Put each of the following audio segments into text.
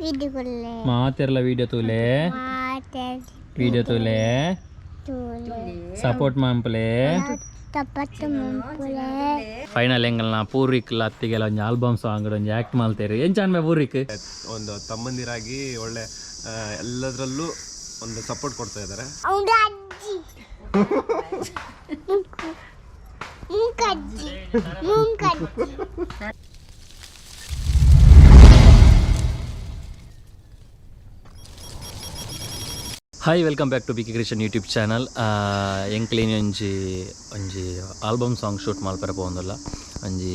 Video. ಮಾತೆರ್ಲ video ತೂಲೆ. ಮಾತೆ. ವಿಡಿಯೋ ತೂಲೆ. ತೂಲೆ. ಸಪೋರ್ಟ್ ಮಾಂಪಲೆ. ತಪ್ಪತ್ತು ಮಂಪುಲೆ. ಫೈನಲ್ ಎಂಗಲ್ನ ಪೂರ್ವಿಕ್ ಅತ್ತಿಗೆಲ್ಲ ಒಂಜಿ ಆಲ್ಬಮ್ ಸಾಂಗ್ ಒಂಜಿ ಆಕ್ಟ್ ಮಾಡ್ತೇರಿ. ಎಂಚಾನ್ಮೆ ಪೂರ್ವಿಕ್? ಒಂದು ತಮ್ಮಂದಿರಾಗಿ ಒಳ್ಳೆ ಎಲ್ಲದರಲ್ಲೂ ಒಂದು ಸಪೋರ್ಟ್ ಕೊಡ್ತಾ ಇದ್ದಾರೆ. ಅವನ ಅಜ್ಜಿ, Mookajji, Mookajji. Hi, welcome back to BK Krishan YouTube channel. ಎಂಕ್ಲೇನಿ ಒಂಜಿ ಒಂಜಿ ಆಲ್ಬಮ್ ಸಾಂಗ್ ಶೂಟ್ ಮಲ್ಪೆರೆ ಪೋವೊಂದುಲ್ಲ. ಒಂಜಿ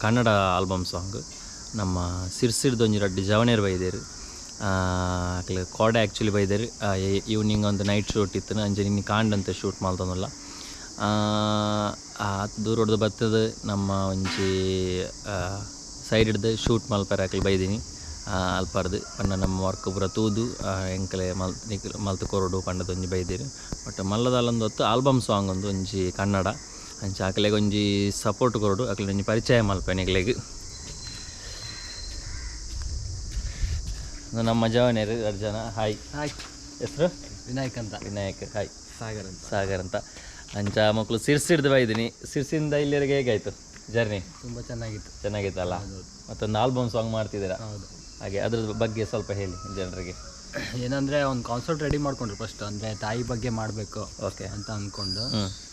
ಕನ್ನಡ ಆಲ್ಬಮ್ ಸಾಂಗ್. ನಮ್ಮ ಸಿರ್ಸಿರ್ದು ಒಂಜಿ ರಡ್ಡ್ ಜವನೆರ್ ಬೈದೆರ್. ಅಕ್ಲ್ ಕೋಡೆ ಆ್ಯಕ್ಚುಲಿ ಬೈದೆರ್. ಈವ್ನಿಂಗ್ ಒಂದು ನೈಟ್ ಶೂಟ್ ಇತ್ತು. ಅಂಚೆ ಇನಿ ಕಾಂಡಂತೆ ಶೂಟ್ ಮಲ್ತೊಂದುಲ್ಲ. ಆತ್ ದೂರೊಡ್ದು ಬತ್ತದು ನಮ್ಮ ಒಂಜಿ ಸೈಡ್ದು ಶೂಟ್ ಮಲ್ಪೆರೆ ಅಕ್ಲ್ ಬೈದಿನಿ. ಅಲ್ಪರ್ದು ಪಂಡ ನಮ್ಮ ವರ್ಕ್ ಪೂರ ತೂದು ಎಂಕಲೆ ಮಲ್ ನಿಕುಲು ಮಲ್ತ್ ಕೊರೊಡು ಪಂಡದ ಒಂಜಿ ಬೈದೆರ್. ಬಟ್ ಮಲ್ಲದಾಲೊಂದು ಹೊತ್ತು ಆಲ್ಬಮ್ ಸಾಂಗ್ ಒಂದು ಒಂಜಿ ಕನ್ನಡ. ಅಂಚ ಅಕ್ಲೆಗ್ ಒಂಜಿ ಸಪೋರ್ಟ್ ಕೊರೊಡು. ಅಕ್ಲೆ ಒಂಜಿ ಪರಿಚಯ ಮಲ್ಪೆ ನಿಕ್ಲೆಗ್. ಉಂದು ನಮ್ಮ ಜವನೆರ್ ರಡ್ಡ್ ಜನ. ಹಾಯ್. ಹಾಯ್. ಹೆಸ್ರು? ವಿನಾಯಕ್ ಅಂತ. ವಿನಾಯಕ್, ಹಾಯ್. ಸಾಗರ್ ಅಂತ. ಸಾಗರ್ ಅಂತ. ಅಂಚ ಮೊಕ್ಲು ಸಿರ್ಸಿಡ್ದು ಬೈದಿನಿ. ಸಿರ್ಸಿಂದ ಇಲ್ಲಿವರೆಗೆ ಹೇಗಾಯ್ತು ಜರ್ನಿ? ತುಂಬ ಚೆನ್ನಾಗಿತ್ತು. ಚೆನ್ನಾಗಿತ್ತಲ್ಲ? ಮತ್ತೊಂದು ಆಲ್ಬಮ್ ಸಾಂಗ್ ಮಾಡ್ತಿದ್ದೀರಾ. ಹೌದು. ಹಾಗೆ ಅದ್ರ ಬಗ್ಗೆ ಸ್ವಲ್ಪ ಹೇಳಿ ಜನರಿಗೆ. ಏನಂದ್ರೆ ಒಂದು ಕಾನ್ಸೆಪ್ಟ್ ರೆಡಿ ಮಾಡ್ಕೊಂಡ್ರು ಫಸ್ಟ್. ಅಂದರೆ ತಾಯಿ ಬಗ್ಗೆ ಮಾಡಬೇಕು ಅಂತ ಅಂದ್ಕೊಂಡು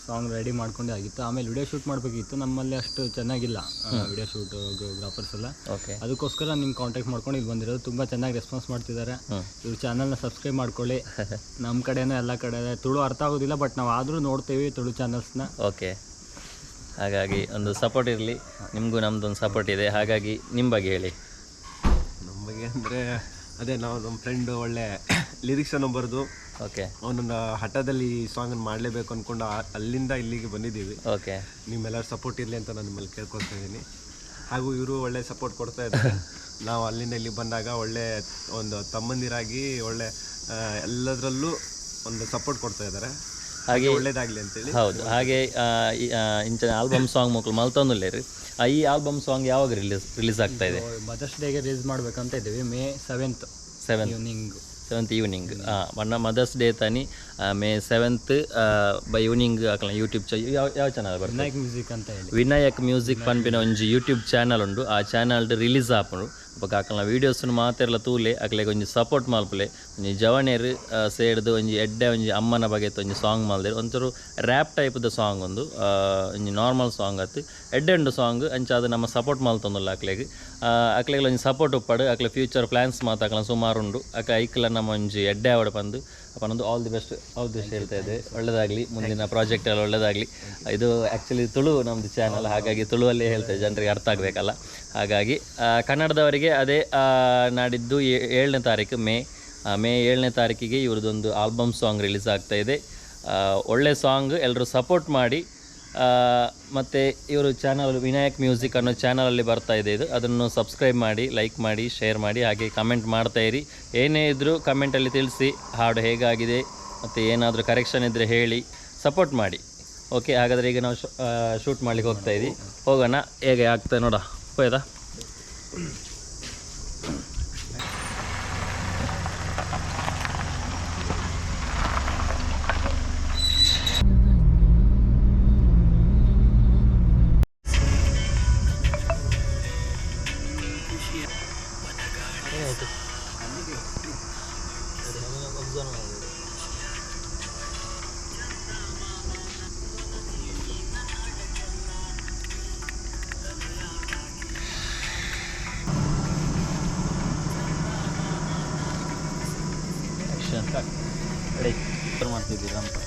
ಸಾಂಗ್ ರೆಡಿ ಮಾಡ್ಕೊಂಡೆ ಆಗಿತ್ತು. ಆಮೇಲೆ ವಿಡಿಯೋ ಶೂಟ್ ಮಾಡಬೇಕಿತ್ತು. ನಮ್ಮಲ್ಲಿ ಅಷ್ಟು ಚೆನ್ನಾಗಿಲ್ಲ ವಿಡಿಯೋ ಶೂಟ್, ಗ್ರಾಫರ್ಸ್ ಎಲ್ಲ. ಅದಕ್ಕೋಸ್ಕರ ನಿಮ್ಗೆ ಕಾಂಟ್ಯಾಕ್ಟ್ ಮಾಡ್ಕೊಂಡು ಇಲ್ಲಿ ಬಂದಿರೋದು. ತುಂಬ ಚೆನ್ನಾಗಿ ರೆಸ್ಪಾನ್ಸ್ ಮಾಡ್ತಿದ್ದಾರೆ. ಇವ್ರ ಚಾನಲ್ನ ಸಬ್ಸ್ಕ್ರೈಬ್ ಮಾಡ್ಕೊಳ್ಳಿ. ನಮ್ಮ ಕಡೆನೂ ಎಲ್ಲ ಕಡೆ ತುಳು ಅರ್ಥ ಆಗೋದಿಲ್ಲ, ಬಟ್ ನಾವು ಆದರೂ ನೋಡ್ತೀವಿ ತುಳು ಚಾನಲ್ಸ್ನ. ಓಕೆ, ಹಾಗಾಗಿ ಒಂದು ಸಪೋರ್ಟ್ ಇರಲಿ. ನಿಮಗೂ ನಮ್ಮದೊಂದು ಸಪೋರ್ಟ್ ಇದೆ. ಹಾಗಾಗಿ ನಿಮ್ಮ ಬಗ್ಗೆ ಹೇಳಿ. ನಮ್ಮ ಬಗ್ಗೆ ಅಂದರೆ ಅದೇ, ನಾವು ನಮ್ಮ ಫ್ರೆಂಡು ಒಳ್ಳೆ ಲಿರಿಕ್ಸನ್ನು ಬರೆದು ಅವನೊಂದು ಹಠದಲ್ಲಿ ಈ ಸಾಂಗನ್ನು ಮಾಡಲೇಬೇಕು ಅಂದ್ಕೊಂಡು ಅಲ್ಲಿಂದ ಇಲ್ಲಿಗೆ ಬಂದಿದ್ದೀವಿ. ನಿಮ್ಮೆಲ್ಲರ ಸಪೋರ್ಟ್ ಇರಲಿ ಅಂತ ನಾನು ನಿಮ್ಮಲ್ಲಿ ಕೇಳ್ಕೊತಾ ಇದ್ದೀನಿ. ಹಾಗೂ ಇವರು ಒಳ್ಳೆ ಸಪೋರ್ಟ್ ಕೊಡ್ತಾ ಇದ್ದಾರೆ. ನಾವು ಅಲ್ಲಿಂದ ಇಲ್ಲಿ ಬಂದಾಗ ಒಳ್ಳೆ ಒಂದು ತಮ್ಮಂದಿರಾಗಿ ಒಳ್ಳೆ ಎಲ್ಲದರಲ್ಲೂ ಒಂದು ಸಪೋರ್ಟ್ ಕೊಡ್ತಾ ಇದ್ದಾರೆ. ಹಾಗೆ ಒಳ್ಳೇದಾಗಲಿ ಅಂತೇಳಿ. ಹೌದು, ಹಾಗೆ ಇಂಚಿನ ಆಲ್ಬಮ್ ಸಾಂಗ್ ಮಕ್ಕಳು ಮಲ್ತೊಂದುಲ್ಲೇರು. ಈ ಆಲ್ಬಮ್ ಸಾಂಗ್ ಯಾವಾಗ ರಿಲೀಸ್ ರಿಲೀಸ್ ಆಗ್ತಾ ಇದೆ? ಮದರ್ಸ್ ಡೇಗೆ ರಿಲೀಸ್ ಮಾಡ್ಬೇಕಂತ ಇದ್ದೀವಿ, ಮೇ 7. 7. ಈವ್ನಿಂಗ್. 7 ಈವ್ನಿಂಗ್ ಬಣ್ಣ. ಮದರ್ಸ್ ಡೇ ತಾನಿ ಮೇ 7 ಬೈ ಈವ್ನಿಂಗ್ ಅಕಲ್ನ ಯೂಟ್ಯೂಬ್ ಚ ಯಾವ ಯಾವ ಚಾನಲ್ ಬರ್ತದೆ? ವಿನಾಯಕ್ ಮ್ಯೂಸಿಕ್ ಅಂತ ಹೇಳಿ. ವಿನಾಯಕ್ ಮ್ಯೂಸಿಕ್ ಪನ್ಪಿನ ಒಂಜಿ ಯೂಟ್ಯೂಬ್ ಚಾನಲ್ ಉಂಡು. ಆ ಚಾನಲ್ ರಿಲೀಸ್ ಆಪುಂಡು. ಬೊಕ ಅಕಲ್ನ ವೀಡಿಯೋಸ್ ಮಾತೆರ್ಲ ತೂಲೆ, ಅಕ್ಲೆಗ್ ಒಂಜಿ ಸಪೋರ್ಟ್ ಮಲ್ಪುಲೆ. ಒಂಜಿ ಜವನೆರ್ ಸೇರ್ದು ಒಂಜಿ ಎಡ್ಡೆ ಒಂಜಿ ಅಮ್ಮನ ಬಗೆತ ಒಂಜಿ ಸಾಂಗ್ ಮಲ್ದೆರ್. ಒಂಚೂರು ರ್ಯಾಪ್ ಟೈಪ್ದ ಸಾಂಗ್ ಉಂದು. ಒಂಜಿ ನಾರ್ಮಲ್ ಸಾಂಗ್ ಅತ್ತ್, ಎಡ್ಡೆ ಉಂಡು ಸಾಂಗ್. ಅಂಚಾದ್ ನಮ್ಮ ಸಪೋರ್ಟ್ ಮಲ್ತೊಂದುಲ್ಲ ಅಕ್ಲೆಗ್. ಅಕ್ಲೆಗ್ ಒಂಜಿ ಸಪೋರ್ಟ್ ಉಪ್ಪಡ್. ಅಕ್ಲೆ ಫ್ಯೂಚರ್ ಪ್ಲ್ಯಾನ್ಸ್ ಮಾತ ಅಕ್ಲ ಸುಮಾರು ಉಂಡು. ಅಕ ಐಕ್ಲ ನಮ್ಮ ಒಂಜಿ ಎಡ್ಡೆ ಆವಡ್ ಪಂದ್ ಪನೊಂದು all the best, all the best ಹೇಳ್ತಾ ಇದೆ. ಒಳ್ಳೆದಾಗಲಿ, ಮುಂದಿನ ಪ್ರಾಜೆಕ್ಟ್ ಎಲ್ಲ ಒಳ್ಳೆದಾಗಲಿ. ಇದು ಆ್ಯಕ್ಚುಲಿ ತುಳು ನಮ್ಮದು ಚಾನಲ್, ಹಾಗಾಗಿ ತುಳುವಲ್ಲೇ ಹೇಳ್ತೇವೆ, ಜನರಿಗೆ ಅರ್ಥ ಆಗಬೇಕಲ್ಲ. ಹಾಗಾಗಿ ಕನ್ನಡದವರಿಗೆ ಅದೇ ನಾಡಿದ್ದು 7ನೇ ತಾರೀಕು ಮೇ ಮೇ 7ನೇ ತಾರೀಕಿಗೆ ಇವ್ರದ್ದೊಂದು ಆಲ್ಬಮ್ ಸಾಂಗ್ ರಿಲೀಸ್ ಆಗ್ತಾ ಇದೆ. ಒಳ್ಳೆ ಸಾಂಗ್, ಎಲ್ಲರೂ ಸಪೋರ್ಟ್ ಮಾಡಿ. ಮತ್ತು ಇವರು ಚಾನಲ್ ವಿನಾಯಕ್ ಮ್ಯೂಸಿಕ್ ಅನ್ನೋ ಚಾನಲಲ್ಲಿ ಬರ್ತಾ ಇದೆ ಇದು. ಅದನ್ನು ಸಬ್ಸ್ಕ್ರೈಬ್ ಮಾಡಿ, ಲೈಕ್ ಮಾಡಿ, ಶೇರ್ ಮಾಡಿ, ಹಾಗೆ ಕಮೆಂಟ್ ಮಾಡ್ತಾ ಇರಿ. ಏನೇ ಇದ್ದರೂ ಕಮೆಂಟಲ್ಲಿ ತಿಳಿಸಿ, ಹಾಡು ಹೇಗಾಗಿದೆ ಮತ್ತು ಏನಾದರೂ ಕರೆಕ್ಷನ್ ಇದ್ದರೆ ಹೇಳಿ, ಸಪೋರ್ಟ್ ಮಾಡಿ. ಓಕೆ, ಹಾಗಾದರೆ ಈಗ ನಾವು ಶೂಟ್ ಮಾಡಲಿಕ್ಕೆ ಹೋಗ್ತಾ ಇದ್ದೀವಿ. ಹೋಗೋಣ, ಹೇಗೆ ಆಗ್ತದೆ ನೋಡ. ಹೋಯ್ತಾ? ಆ್ಯಕ್ಷನ್, ರೆಡಿ ಮಾಡ್ತಿದ್ದೀರಾ ಅಂತ.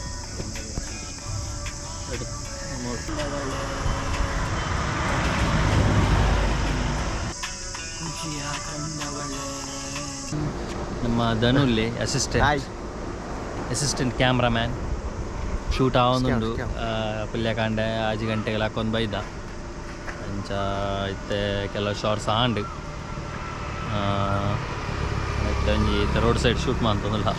ರೆಡಿ. ನಮ್ಮ ಧನುಲ್ಲಿ ಅಸಿಸ್ಟೆಂಟ್ ಕ್ಯಾಮ್ರಾಮ್ಯಾನ್. ಶೂಟ್ ಆವೊಂದುಂಡು. ಪುಲ್ಯಕಾಂಡೆ 5 ಗಂಟೆಗೆ ಹಾಕೊಂದು ಬೈದ. ಅಂಚ ಇತ್ತೆ ಕೆಲವು ಶಾರ್ಟ್ಸ್ ಆಂಡ್. ಇತ್ತೆ ಒಂಜಿ ಇತ್ತೆ ರೋಡ್ ಸೈಡ್ ಶೂಟ್ ಮಂತೊಂದುಲ್ಲ.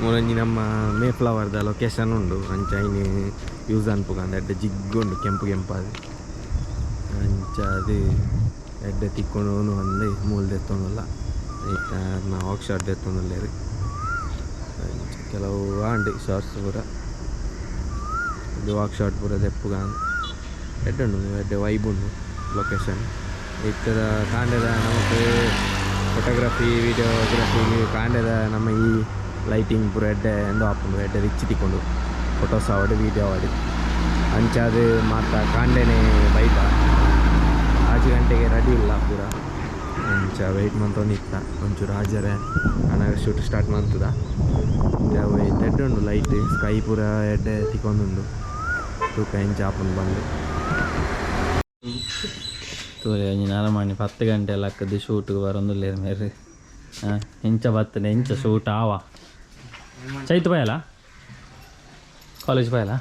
ಮೂಲೊಂಜಿ ನಮ್ಮ ಮೇ ಫ್ಲವರ್ದ ಲೊಕೇಶನ್ ಉಂಡು. ಅಂಚ ಐನ್ ಯೂಸ್ ಅನ್ಪುಗ ಅಂದ್ ಎಡ್ಡೆ ಜಿಗ್ಗುಂಡು, ಕೆಂಪು ಕೆಂಪಾದ್. ಅಂಚ ಅದು ಎಡ್ಡೆ ತಿಕ್ಕೊಂಡು ಅಂದು ಮೂಲು ದೆತ್ತೊಂದುಲ್ಲ ಇತ್ತ ವಾಕ್ ಶಾಟ್ ದೆತ್ತೊಂದುಲ್ಲೇರು ಕೆಲವು ಆಂಡ್ ಶಾರ್ಟ್ಸ್ ಪೂರ ಇದು ವಾಕ್ ಶಾಟ್ ಪೂರ ದೆಪ್ಪುಗ ಎಡ್ಡೆ ಉಂಡು ಎಡ್ಡೆ ವೈಬ್ ಉಂಡು ಲೊಕೇಶನ್ ಇತ್ತದ ಕಾಂಡೆದ ನಮಕ್ ಫೋಟೋಗ್ರಫಿ ವಿಡಿಯೋಗ್ರಫಿ ಕಾಂಡೆದ ನಮ್ಮ ಈ ಲೈಟಿಂಗ್ ಪೂರ ಎಡ್ಡೆ ಎಂದೋ ಆಪುಂಡು ಎಡ್ಡೆ ರಿಚ್ ತಿಕ್ಕೊಂಡು ಫೋಟೋಸ್ ಆವಡ್ ವೀಡಿಯೋ ಆವಡ್ ಅಂಚಾದ ಮಾತ ಕಾಂಡೆನೆ ಬೈದ 5 ಗಂಟೆಗೆ ರೆಡಿ ಇಲ್ಲ ಪೂರ ಅಂಚ ವೆಯ್ಟ್ ಮಂತೊಂದಿತ್ತ ಒಂಚೂರು ಹಾಜರೆ ಅನಾಗ ಶೂಟ್ ಸ್ಟಾರ್ಟ್ ಮಂತದ ಎಡ್ಡೆ ಉಂಡು ಲೈಟ್ ಸ್ಕೈ ಪೂರ ಎಡ್ಡೆ ತಿಕ್ಕೊಂದುಂಡು ತೂಕ ಎಂಚ ಆಪುಂಡು ಬಂದು ತೂಲೆ ಒಂಜಿ ನರಮಾನಿ 10 ಗಂಟೆ ಲಕ್ಕದು ಶೂಟ್ಗೆ ಬರೊಂದುಲ್ಲೇರು ಮೇರು ಎಂಚ ಬತ್ತನೆ ಎಂಚ ಶೂಟ್ ಆವ ಚೈತು ಪೋಯಲ ಕಾಲೇಜ್ ಪೋಯಲ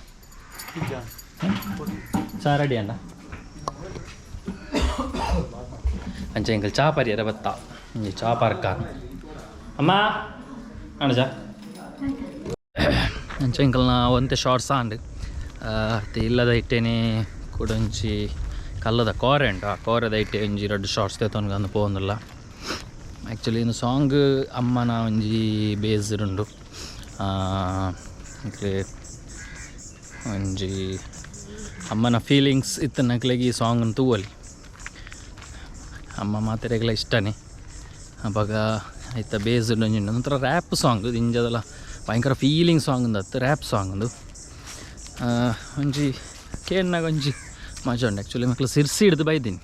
ಚಾ ರೆಡಿ ಅಣ್ಣ ಅಂಚ ಎಂಕಲ್ ಚಾ ಪರಿಯರ ಬತ್ತ ಇಂಜಿ ಚಾ ಪಾರ್ಕ ಅಮ್ಮ ಅಣ್ಣ ಚಾ ಅಂಚ ಎಂಕಲ್ನ ಒಂತೆ ಶಾರ್ಟ್ಸ್ ಆಂಡ್ ಇಲ್ಲದ ಇಟ್ಟೇನೆ ಕುಡೊಂಜಿ ಕಲ್ಲದ ಕೋರೆ ಉಂಟು ಆ ಕೋರೆದ ಇಟ್ಟೆ ಒಂಜಿ ರಡ್ಡ್ ಶಾರ್ಟ್ಸ್ ತೇತೊನ್ಗಂದು ಪೋವೊಂದುಲ್ಲ ಆ್ಯಕ್ಚುಲಿ ಇಂದು ಸಾಂಗ್ ಅಮ್ಮನ ಒಂಜಿ ಬೇಸ್ ಉಂಡು ಒಂಜಿ ಅಮ್ಮನ ಫೀಲಿಂಗ್ಸ್ ಇತ್ತನಕ್ಲೆಗ್ ಈ ಸಾಂಗ್ ತೂವೊಲಿ ಅಮ್ಮ ಮಾತೆರೆಗ್ಲ ಇಷ್ಟನೇ ಅಪಗ ಐತ ಬೇಸ್ ಒಂಜಿ ಉಂಡು ಒಂಥರ ರ್ಯಾಪ್ ಸಾಂಗ್ ದಿಂಜದಲ ಭಯಂಕರ ಫೀಲಿಂಗ್ ಸಾಂಗ್ ಉಂದತ್ತು ರ್ಯಾಪ್ ಸಾಂಗ್ ಉಂದು ಒಂಜಿ ಕೇನ್ನಾಗ ಒಂಜಿ ಮಜಾ ಉಂಡು ಆ್ಯಕ್ಚುಲಿ ಮಕ್ಳು ಸಿರ್ಸಿ ಹಿಡ್ದು ಬೈದೀನಿ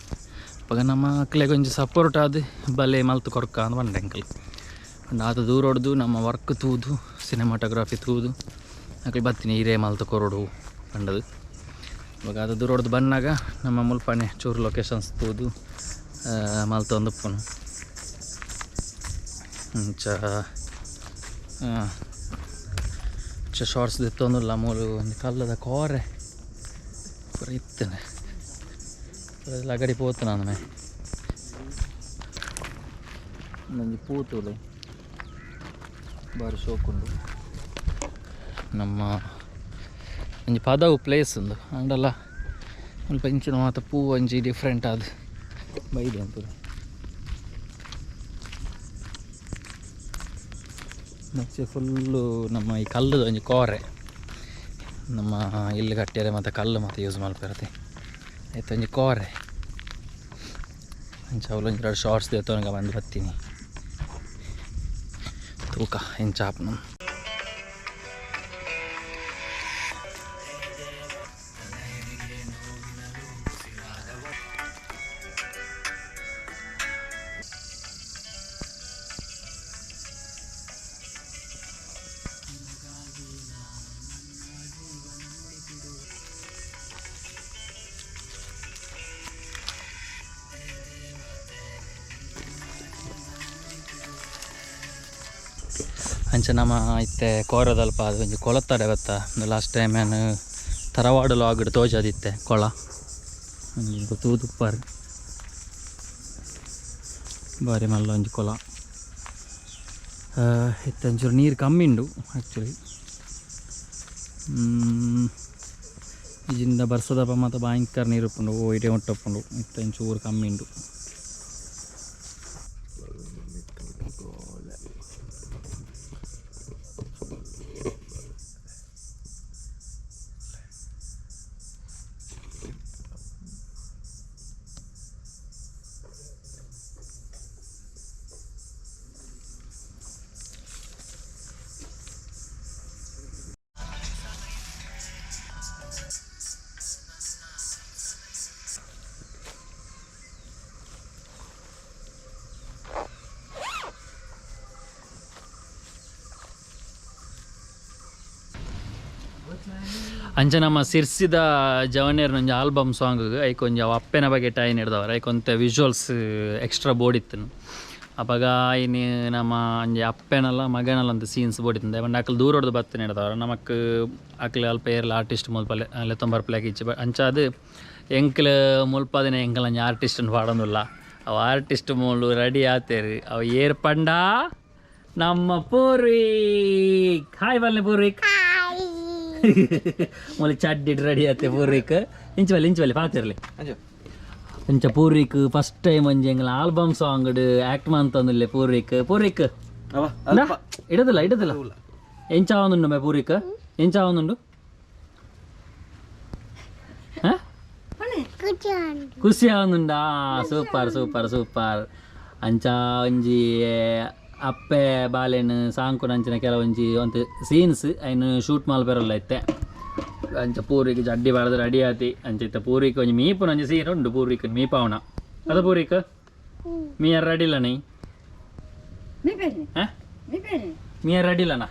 ಅಪಗ ನಮ್ಮ ಮಕ್ಳಿಗೆ ಒಂಜಿ ಸಪೋರ್ಟ್ ಆದ್ ಬಲೆ ಮಲ್ತು ಕೊರ್ಕ ಅಂದ್ ಪಂಡೆ ಅಂಕಲ್ ಪಂಡ ಆತ ದೂರ ಹೊಡ್ದು ನಮ್ಮ ವರ್ಕ್ ತೂದು ಸಿನಿಮಾಟೋಗ್ರಫಿ ತೂದು ಅಕ್ಲು ಬತ್ತೀನಿ ಹೀರೇ ಮಲ್ತು ಕೊರಡು ಪಂಡದು ಇವಾಗ ಅದು ದೂರ ಹೊಡ್ದು ಬಂದಾಗ ನಮ್ಮ ಮುಲ್ಪನೆ ಚೂರು ಲೊಕೇಶನ್ಸ್ ತೂದು ಮಲ್ತೊಂದುಪ್ಪುನು ಅಂಚ ಅಂಚ ಶಾರ್ಟ್ಸ್ ದೆತ್ತೊಂದುಲ್ಲ ಮೂಲು ಒಂಜಿ ಕಲ್ಲದ ಕೋರೆ ಪೂರ ಇತ್ತನೆ ಪೂರ ಲಗಡಿ ಪೋತು ನಾನು ಒಂಜಿ ಪೂ ತೂಲೆ ಬಾರಿ ಶೋಕುಂಡು ನಮ್ಮ ಒಂಜಿ ಪದವು ಪ್ಲೇಸ್ ಉಂದು ಅಂಡಲ ಮುಲ್ಪ ಇಂಚಿನ ಮಾತ ಪೂ ಒಂಜಿ ಡಿಫ್ರೆಂಟ್ ಆದ್ ಬೈದೆ ಪೂರ ನೆಕ್ಸ್ಟ್ ಫುಲ್ಲು ನಮ್ಮ ಈ ಕಲ್ಲುದ ಒಂಜಿ ಕೋರೆ ನಮ್ಮ ಇಲ್ಲಿ ಕಟ್ಟಿಯರೆ ಮತ್ತು ಕಲ್ಲು ಮತ್ತು ಯೂಸ್ ಮಲ್ಪೆರತೆ ಐತ ಒಂಜಿ ಕೋರೆ ಅಂಚ ಅವ್ಲು ಒಂಜಿ ರಡ್ಡ್ ಶಾರ್ಟ್ಸ್ ದೇತೊನಗ ಬಂದು ಬತ್ತೀನಿ ತೂಕ ಎಂಚ ಆಪುನು ಅಂಚ ನಮ್ಮ ಇತ್ತೆ ಕೋರದಲ್ಪ ಅದು ಒಂಜಿ ಕೊಳತ್ತಡೆ ಬತ್ತ ಲಾಸ್ಟ್ ಟೈಮ್ ಏನು ತರವಾಡು ಲಾಗ್ಡ್ ತೋಜಾದಿತ್ತೆ ಕೊಳ ಒಂಜಿ ತೂದುಪ್ಪಾರು ಬಾರಿ ಮಲ್ಲ ಒಂಜಿ ಕೊಳ ಇತ್ತೆ ಒಂಚೂರು ನೀರು ಕಮ್ಮಿ ಉಂಡು ಆ್ಯಕ್ಚುಲಿ ಇಜಿಂದ ಬರ್ಸದಪ್ಪ ಮತ್ತು ಭಯಂಕರ ನೀರು ಉಪ್ಪುಂಡು ಓ ಇಡೇ ಮುಟ್ಟಪ್ಪುಂಡು ಇತ್ತೆ ಒಂಚೂರು ಕಮ್ಮಿ ಉಂಡು ಅಂಚ ನಮ್ಮ ಸಿರ್ಸಿದ ಜವನೇರ್ ಒಂಜಿ ಆಲ್ಬಮ್ ಸಾಂಗ್ ಐಕ್ ಒಂಜಿ ಅವು ಅಪ್ಪೆನ ಬಗ್ಗೆ ಟೈನ್ ಹಿಡ್ದವರ ಐಕ್ ಒಂತೆ ವಿಜುವಲ್ಸ್ ಎಕ್ಸ್ಟ್ರಾ ಬೋರ್ಡ್ ಇತ್ತು ಅಪಗ ಇನಿ ನಮ್ಮ ಒಂಜಿ ಅಪ್ಪೆನಲ್ಲ ಮಗನಲ್ಲ ಅಂತ ಸೀನ್ಸ್ ಬೋರ್ಡ್ ಪಂಡ ಅಕ್ಲು ದೂರ ಹೊಡ್ದು ಬತ್ತಿನ ಹಿಡ್ದವರ ನಮಕ್ ಅಕ್ಲು ಅಲ್ಪ ಏರ್ಲ ಆರ್ಟಿಸ್ಟ್ ಮುಲ್ಪ ಲೆತ್ತೊಂಬರ್ ಪ್ಲೇಕ್ ಇಚ್ಚಿ ಅಂಚ ಅದು ಎಂಕ್ಲು ಮುಲ್ಪದಿನ ಎಂಕಲ್ ಒಂಜಿ ಆರ್ಟಿಸ್ಟ್ ಪಾಡೊಂದುಲ್ಲ ಅವು ಆರ್ಟಿಸ್ಟ್ ಮೂಲು ರೆಡಿ ಆತೇರು ಅವು ಏರ್ ಪಂಡ ನಮ್ಮ ಪೂರ್ವಿಕ್ ಹಾಯ್ ಬಲ್ಲೆ ಪೂರ್ವಿಕ್ ಮೊಲಿ ಚಡ್ಡಿಡ್ ರೆಡಿ ಆತೆ ಪೂರ್ವಿಕ್ ಇಂಚು ಬಲ್ಲಿ ಇಂಚು ಬಲ್ಲಿ ಪಾತಿರ್ಲಿ ಅಂಚ ಪೂರ್ವಿಕ್ ಫಸ್ಟ್ ಟೈಮ್ ಒಂಜಿ ಎಂಗ್ಲ ಆಲ್ಬಮ್ ಸಾಂಗ್ ಆಕ್ಟ್ ಮಂತೊಂದುಲ್ಲೆ ಪೂರ್ವಿಕ್. ಪೂರ್ವಿಕ್ ಇಡದಿಲ್ಲ ಇಡದಿಲ್ಲ. ಎಂಚ ಆವೊಂದುಂಡು ಮೇ ಪೂರ್ವಿಕ್? ಎಂಚ ಆವೊಂದುಂಡು? ಖುಷಿ ಆವೊಂದುಂಡಾ? Super super super. ಅಂಚ ಒಂಜಿ ಅಪ್ಪೆ ಬಾಲೆನ್ ಸಾಂಕುನ ಅಂಚಿನ ಕೆಲವೊಂಜಿ ಒಂತೆ ಸೀನ್ಸ್ ಐನ್ ಶೂಟ್ ಮಲ್ಪೆರಲ್ಲ ಇತ್ತೆ. ಅಂಚ ಪೂರಿಗೆ ಜಡ್ಡಿ ಬಾರ್ದು ರೆಡಿ ಆತಿ. ಅಂಚ ಇತ್ತೆ ಪೂರಿಕ್ ಒಂಜಿ ಮೀಪುನ ಒಂಜಿ ಸೀನ್ ಉಂಡು. ಪೂರಿಕ್ ಮೀಪಾವಣ ಅದ ಪೂರಿಕ್ ಮೀಯರ್ ರೆಡಿ ಇಲ್ಲ ನೀ? ಮೀಯರ್ ರೆಡಿ ಇಲ್ಲನಾ?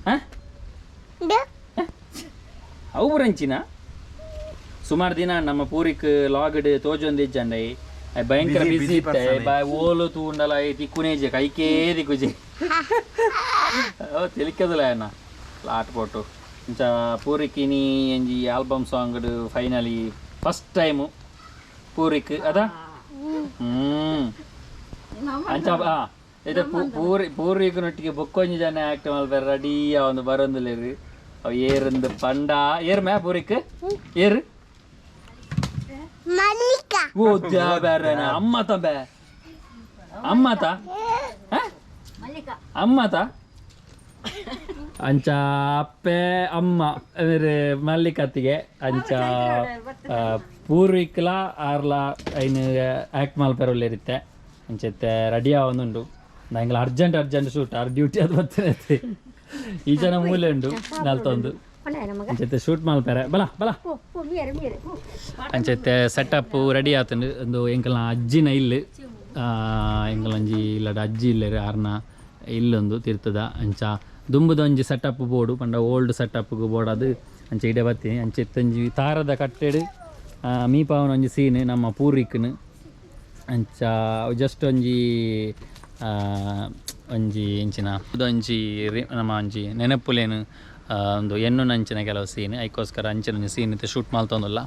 ಹಾಂ, ಅವು ಪುರಂಚಿನ ಸುಮಾರು ದಿನ ನಮ್ಮ ಪೂರಿಕ್ ಲಾಗ್ಡ್ ತೋಜೊಂದಿಜ್ಜಂಡ. ಭಯಂಕರ ಬಿಸಿ ಇತ್ತೆ. ಬಾಯ್ ಓಲು ತೂಂಡಲ ತಿಕ್ಕುನೇಜೆ ಕೈಕೇ ತಿಕ್ಕುಜೆ ತಿಳಿಕದಲ್ಲ ಏನ ಲಾಟ್ ಪೋಟು. ಇಂಚ ಪೂರಿಕಿನಿ ಎಂಜಿ album song finally first time ಪೂರಿಕ್ ಅದ. ಅಂಚ ಇದು ಪೂರಿ ಪೂರಿಕ್ ನೊಟ್ಟಿಗೆ ಬೊಕ್ಕೊಂಜಿ ಜನ ಆಕ್ಟ್ ಮಲ್ಪೆರೆ ರೆಡಿ ಒಂದು ಬರೊಂದುಲ್ಲೆರ್. ಅವು ಏರಂದು ಪಂಡ ಏರ್ ಮ್ಯಾ ಪೂರಿಕ್ ಏರ್ ಮಲ್ಲಿಕಾ. ಓ ಬೇರೆ ಅಮ್ಮ ತಂಬೆ ಅಮ್ಮತ ಅಮ್ಮತ ಅಂಚ ಅಪ್ಪೆ ಅಮ್ಮ ಅಂದರೆ ಮಲ್ಲಿಕತ್ತಿಗೆ. ಅಂಚ ಪೂರ್ವಿಕ್ಲ ಆರ್ಲ ಐನ್ ಆಕ್ಟ್ ಮಲ್ಪೆರೊಲ್ಲೆರಿತ್ತೆ. ಅಂಚೆತ್ತೆ ರೆಡಿ ಆವೊಂದುಂಡು. ನಂಗೆ ಅರ್ಜೆಂಟ್ ಅರ್ಜೆಂಟ್ ಶೂಟ್ ಆರ್ ಡ್ಯೂಟಿ ಅದು ಬರ್ತದೆ. ಈ ಜನ ಮೂಲೆ ಉಂಡು ನಲ್ತೊಂದು. ಅಂಚೆತ್ತೆ ಶೂಟ್ ಮಲ್ಪೆರೆ ಬಲ ಬಲ. ಅಂಚೆತ್ತೆ ಸೆಟಪ್ ರೆಡಿ ಆತುಂಡು. ಒಂದು ಎಂಕಲ್ನ ಅಜ್ಜಿನ ಇಲ್ಲು, ಎಂಕಲಂಜಿ ಇಲ್ಲಡ ಅಜ್ಜಿ ಇಲ್ಲೆರ್ ಆರ್ನ ಇಲ್ಲೊಂದು ತಿರ್ತದ. ಅಂಚ ದುಂಬುದ ಒಂಜಿ ಸೆಟಪ್ ಬೋರ್ಡು ಪಂಡ ಓಲ್ಡ್ ಸೆಟಪ್ಗೆ ಬೋರ್ಡ್ ಅದು. ಅಂಚ ಇಡೆ ಬತ್ತಿ. ಅಂಚ ಇತ್ತೊಂಜಿ ತಾರದ ಕಟ್ಟೆಡ್ ಮೀಪಾವನ ಒಂಜಿ ಸೀನ್ ನಮ್ಮ ಪೂರ್ವಿಕ್ನು. ಅಂಚ ಜಸ್ಟ್ ಒಂಜಿ ಒಂಜಿ ಇಂಚಿನ ಒಂಜಿ ನಮ್ಮ ಒಂಜಿ ನೆನಪುಲೇನು ಒಂದು ಎಣ್ಣು ಅಂಚಿನ ಕೆಲವು ಸೀನ್ ಐಕೋಸ್ಕರ ಅಂಚಿನ ಒಂಜಿ ಸೀನ್ ಇತ್ತೆ ಶೂಟ್ ಮಲ್ತೊಂದುಲ್ಲ.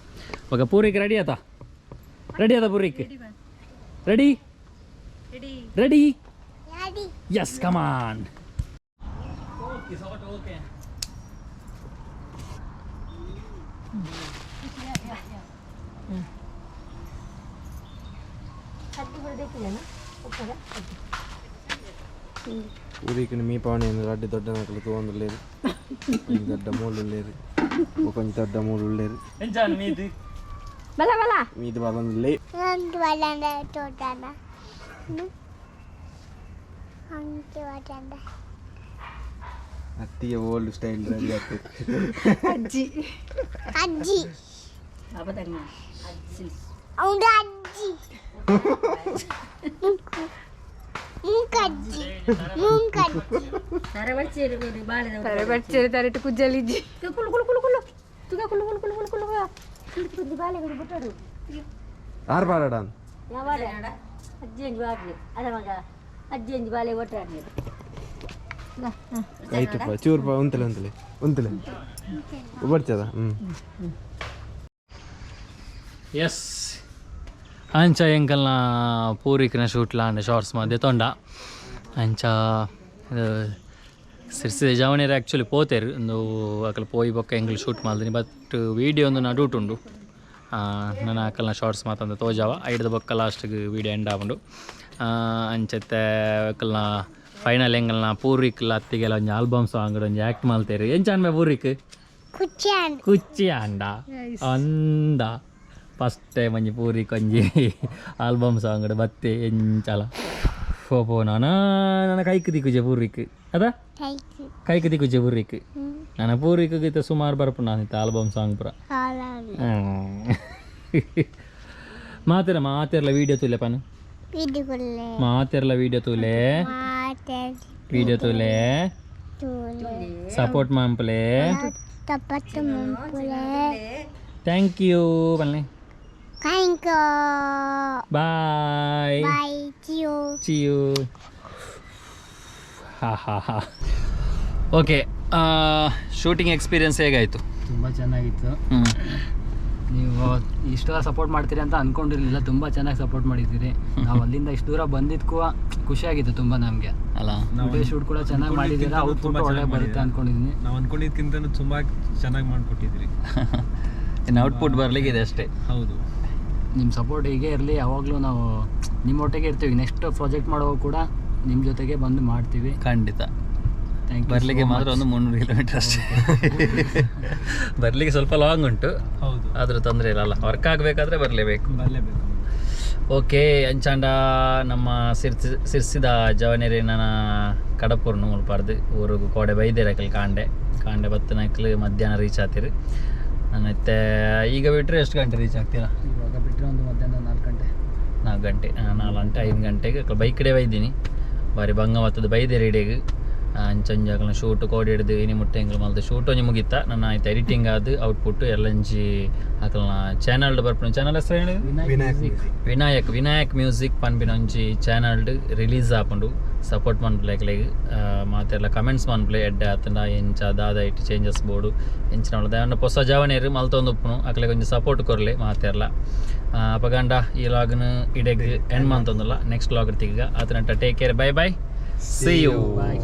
ಬೊಕ ಪೂರಿಕ್ ರೆಡಿ ಆತ? ರೆಡಿ ಆತ ಪೂರಿಕ್? Ready ready? Yes, come on. Okay. ಊರಿಕಿನ ಮೀಪಾವಣೆ ರಡ್ಡ್ ದೊಡ್ಡ ನಕಲು ತೂವೊಂದುಲ್ಲೆರ್. ಒಂಜಿ ದೊಡ್ಡ ಮೂಲು ಉಲ್ಲೆರ್, ಬೊಕ ಒಂಜಿ ದೊಡ್ಡ ಮೂಲು ಉಲ್ಲೆರ್. ಎಂಚಾನ್ ಮೀದು? ಬಲ ಬಲ. ಮೀದು ಬರೊಂದುಲ್ಲೆ. ಒಂದು ವಲಂಡ ತೋಟನ ಅಂಚೆ ವಲಂಡ. ಅತ್ತಿಗೆ ಓಲ್ಡ್ ಸ್ಟೈಲ್ ರೆಡಿ ಆಗ್ತದೆ. ಅಜ್ಜಿ. ಅಜ್ಜಿ ಅವನು ಅಜ್ಜಿ ಮೂಕಜ್ಜಿ ಮೂಕಜ್ಜಿ. ತರೆ ತರೆಟ್ ಕುಜ್ಜಲಿಜ್ಜಿ. ಆರ್ ಬಾರಡಾನ್. ಐತಪ್ಪ ಚೂರ್ಪ ಉಂತಲೆ ಉಂತಲೆ ಉಂತಲೆ ಬರ್ಚದ. ಎಸ್, ಅಂಚ ಎಂಕಲ್ನ ಪೂರಿಕ್ನ ಶೂಟ್ಲ ಅಂಡ್ ಶಾರ್ಟ್ಸ್ ಮಧ್ಯೆ ತೊಂಡ. ಅಂಚ ಸಿರ್ಸಿ ಜವನೇರು ಆ್ಯಕ್ಚುಲಿ ಪೋತೇರು ಒಂದು ಅಕಲ್ ಪೋಯಿ ಬೊಕ್ಕ ಎಂಕಲ್ ಶೂಟ್ ಮಲ್ದಿನಿ. ಬಟ್ ವೀಡಿಯೋ ಒಂದು ನಡುಟುಂಡು. ನನ್ನ ಅಕಲ್ನ ಶಾರ್ಟ್ಸ್ ಮಾತಂದ ತೋಜಾವ ಐಡ್ದ ಬೊಕ್ಕ ಲಾಸ್ಟ್ಗೆ ವೀಡಿಯೋ ಎಂಡ್ ಆಪುಂಡು. ಅಂಚತ್ತೆ ಅಕಲ್ನ ಫೈನಲ್ ಎಂಕಲ್ನ ಪೂರ್ವಿಕ್ಲ ಅತ್ತಿಗೆಲ್ಲ ಒಂಜಿ ಆಲ್ಬಮ್ ಸಾಂಗ್ ಒಂಜಿ ಆ್ಯಕ್ಟ್ ಮಲ್ತೇರು. ಎಂಚಾನ್ ಮೇ ಪೂರ್ವಿಕ್? ಕುಚ್ಚಾನ್. ಕುಚ್ಚಿ ಅಂಡ ಅಂದ ಫಸ್ಟ್ ಟೈಮ್ ಒಂಜಿ ಪೂರಿಕ್ ಒಂಜಿ ಆಲ್ಬಮ್ ಸಾಂಗ್ ಬತ್ತೆ. ಎಂಚಲ ಪೋ ಪೋ ನಾನ ನನ್ನ ಕೈಕ್ ದಿಕ್ಕುಜೆ ಪೂರ್ವಿಕ್ ಅದ? ಕೈಕ್ ದಿಕ್ಕುಜೆ ಪೂರ್ವಿಕ್. ನನ್ನ ಪೂರ್ವಿಕ್ ಗೀತ ಸುಮಾರು ಬರ್ಪು ನಾನು ಇತ್ತ ಆಲ್ಬಮ್ ಸಾಂಗ್ ಪೂರ. ಮಾತೆರ ಮಾತೆರ್ಲ ವೀಡಿಯೋ ತೂಲೆ ಪನ್. ಮಾತೆರ್ಲ ವೀಡಿಯೋ ತೂಲೆ. ವೀಡಿಯೋ ತೂಲೆ. ಸಪೋರ್ಟ್ ಮಾಂಪಲೆ. Thank you ಪನ್ಲೆ. Thank you. Bye. Bye. See you. See you. ಹಾ ಹಾ ಹಾ. ಓಕೆ, ಶೂಟಿಂಗ್ ಎಕ್ಸ್ಪೀರಿಯನ್ಸ್ ಹೇಗಾಯಿತು? ತುಂಬ ಚೆನ್ನಾಗಿತ್ತು. ನೀವು ಇಷ್ಟೆಲ್ಲ ಸಪೋರ್ಟ್ ಮಾಡ್ತೀರಿ ಅಂತ ಅಂದ್ಕೊಂಡಿರಲಿಲ್ಲ. ತುಂಬ ಚೆನ್ನಾಗಿ ಸಪೋರ್ಟ್ ಮಾಡಿದ್ದೀರಿ. ನಾವು ಅಲ್ಲಿಂದ ಇಷ್ಟು ದೂರ ಬಂದಿದ್ದಕ್ಕೂ ಖುಷಿಯಾಗಿತ್ತು ತುಂಬ ನಮಗೆ. ಅಲ್ಲ, ವಿಡಿಯೋ ಶೂಟ್ ಕೂಡ ಚೆನ್ನಾಗಿ ಮಾಡಿದ್ದೀರಾ. ಔಟ್ಪುಟ್ ಒಳ್ಳೆ ಬರುತ್ತೆ ಅಂದ್ಕೊಂಡಿದ್ದೀನಿ. ನಾವು ಅನ್ಕೊಂಡಿದ್ಕಿಂತನೂ ತುಂಬ ಚೆನ್ನಾಗಿ ಮಾಡಿಕೊಟ್ಟಿದ್ರಿ. ಇನ್ನು ಔಟ್ಪುಟ್ ಬರ್ಲಿಕ್ಕಿದೆ ಅಷ್ಟೇ. ಹೌದು. ನಿಮ್ಮ ಸಪೋರ್ಟ್ ಹೀಗೆ ಇರಲಿ. ಯಾವಾಗಲೂ ನಾವು ನಿಮ್ಮೊಟ್ಟಿಗೆ ಇರ್ತೀವಿ. ನೆಕ್ಸ್ಟ್ ಪ್ರಾಜೆಕ್ಟ್ ಮಾಡುವಾಗ ಕೂಡ ನಿಮ್ಮ ಜೊತೆಗೆ ಬಂದು ಮಾಡ್ತೀವಿ. ಖಂಡಿತ. Thank you. ಬರಲಿಕ್ಕೆ ಮಾತ್ರ ಒಂದು 300 ಕಿಲೋಮೀಟರ್ ಅಷ್ಟೇ. ಬರಲಿಕ್ಕೆ ಸ್ವಲ್ಪ ಲಾಂಗ್ ಉಂಟು. ಹೌದು. ಆದರೂ ತೊಂದರೆ ಇಲ್ಲ ಅಲ್ಲ? ವರ್ಕ್ ಆಗಬೇಕಾದ್ರೆ ಬರಲೇಬೇಕು. ಬರಲೇಬೇಕು. ಓಕೆ, ಅಂಚಾಂಡ ನಮ್ಮ ಸಿರ್ಸಿ ಸಿರ್ಸಿದ ಜವನೇರಿ ನನ್ನ ಕಡಪೂರ್ನು ಮುಲ್ಪಾರ್ದು ಊರುಗು ಕೋಡೆ ಬೈದೇರು. ಅಕಲ್ ಕಾಂಡೆ ಕಾಂಡೆ ಬತ್ತನಕ್ಲು ಮಧ್ಯಾಹ್ನ ರೀಚ್ ಆತಿರು. ನಾನು ಇತ್ತೆ ಈಗ ಬಿಟ್ಟರೆ ಎಷ್ಟು ಗಂಟೆ ರೀಚ್ ಆಗ್ತೀರಾ? ಇವಾಗ ಬಿಟ್ಟರೆ ಒಂದು ಮಧ್ಯಾಹ್ನ 4 ಗಂಟೆ. 4 ಗಂಟೆ, 4 ಗಂಟೆ 5 ಗಂಟೆಗೆ ಬೈಕ್ ಕಡೆ ಬೈದೀನಿ. ಬಾರಿ ಬಂಗ ಮತ್ತದ ಬೈದೇರು ಇಡೀಗ. ಅಂಚಂಜಿ ಅಕಲ್ನ ಶೂಟ್ ಕೋಡಿ ಹಿಡ್ದು ಇನಿ ಮುಟ್ಟೆ ಎಂಗ್ಲು ಮಲ್ದು ಶೂಟ್ ಒಂಜಿ ಮುಗಿತ್ತ. ನನ್ನ ಆಯ್ತು ಎಡಿಟಿಂಗ್ ಆದ್ ಔಟ್ಪುಟ್ ಎಲ್ಲಂಜಿ ಅಕಲ್ನ ಚಾನಲ್ಡ್ ಬರ್ಪುನ. ಚಾನಲ್ ಹೆಸರು ಹೇಳಿ? ವಿನಾಯಕ್, ವಿನಾಯಕ್ ಮ್ಯೂಸಿಕ್ ಪನ್ಪಿನ ಒಂಜಿ ಚಾನಲ್ಡ್ ರಿಲೀಸ್ ಆಪುಂಡು. ಸಪೋರ್ಟ್ ಮನ್ಪುಲೆ ಅಕ್ಲೆಗ್. ಮಾತೆರ್ಲ ಕಮೆಂಟ್ಸ್ ಮನ್ಪುಲೆ, ಎಡ್ಡೆ ಆತಂಡ ಎಂಚ ದಾದ ಇಟ್ಟು ಚೇಂಜಸ್ ಬೋಡು ಎಂಚಿನ ದಾಯನ. ಪೊಸ ಜವನೇರು ಮಲ್ತೊಂದು ಉಪ್ಪುನು, ಅಕ್ಲೆಗ್ ಒಂಜಿ ಸಪೋರ್ಟ್ ಕೊರ್ಲೆ ಮಾತೆರ್ಲ. ಅಪಗಂಡ ಈ ಲಾಗ್ನ ಇಡೆಗ್ ಎಂಡ್ ಮಂತೊಂದುಲ್ಲ. ನೆಕ್ಸ್ಟ್ ಲಾಗ್ ತಿಕ್ಕ ಆತನಂಟ take care, bye bye, see you. Bye.